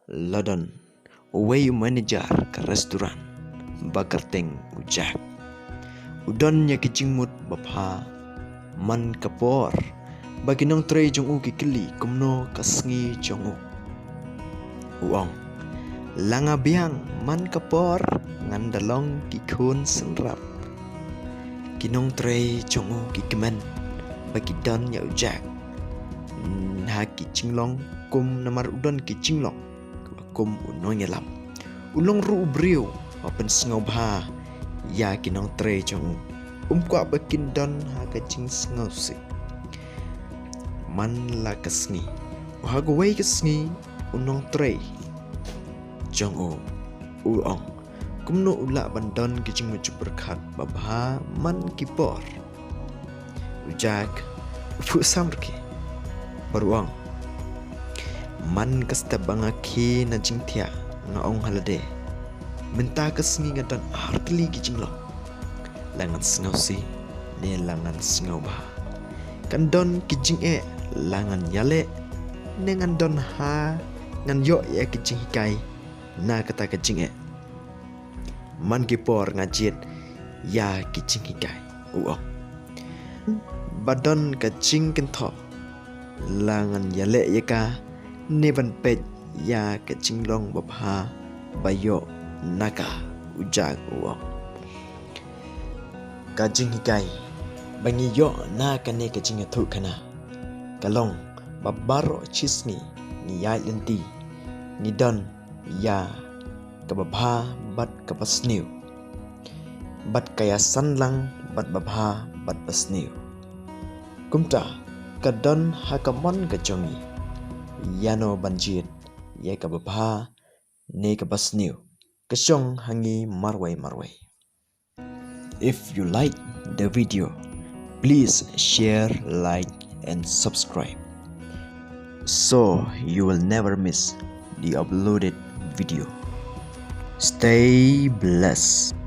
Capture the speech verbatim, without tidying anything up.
la don uwei u manager ka restaurant ba kyrteng u Jack. U don ïa ki jingmut babha man ka por ba ki nongtrei jong u ki kylli kumno ka sngi jong u. U ong, la nga biang man ka por ngan da long ki khun synrap. Ki nongtrei jong u ki kmen ba ki don ïa u Jack ha ki jinglong kum namar u don ki jinglong kum u nongïalam. U long ruh u briew ba pynsngewbha ïa ki nongtrei jong u. Um kwah ba kin don ha ka jingsngewsih man la ka sngi. Ha kawei ka sngi u nongtrei jong u u ong, kumno u lah ban don ki jingmut jingpyrkhat babha man ki por. U Jack u phuh sam rkhie bad u ong, man ka step ba nga khie na jingthiah nga ong ha lade, mynta ka sngi nga don ar tylli ki jinglong. La ngan sngewsih ne la ngan sngewbha. Kan don ki jingeh la ngan ïaleh ne ngan don ha ngan ïoh ïa ki jinghikai na kata ka jingeh. Man ki por nga jied ïa ki jinghikai u ong. Ba don ka jingkynthoh la ngan ïaleh ïa ka ne ban peit ïa ka jinglong babha ba ïoh na ka, u Jack u ong. Ka jinghikai ba ngi ïoh na kane ka jingïathuhkhana ka long ba baroh shi sngi ngi ïaid lynti ngi don ïa kaba bha bad kaba sniew, bad ka ïasan lang bad babha bad basniew. Kumta ka don ha ka mon ka jong ngi ïano ban jied, ïa kaba bha ne kaba sniew. Ka shong ha ngi marwei marwei. If you like the video, please share, like and subscribe so you will never miss the uploaded video. Stay blessed.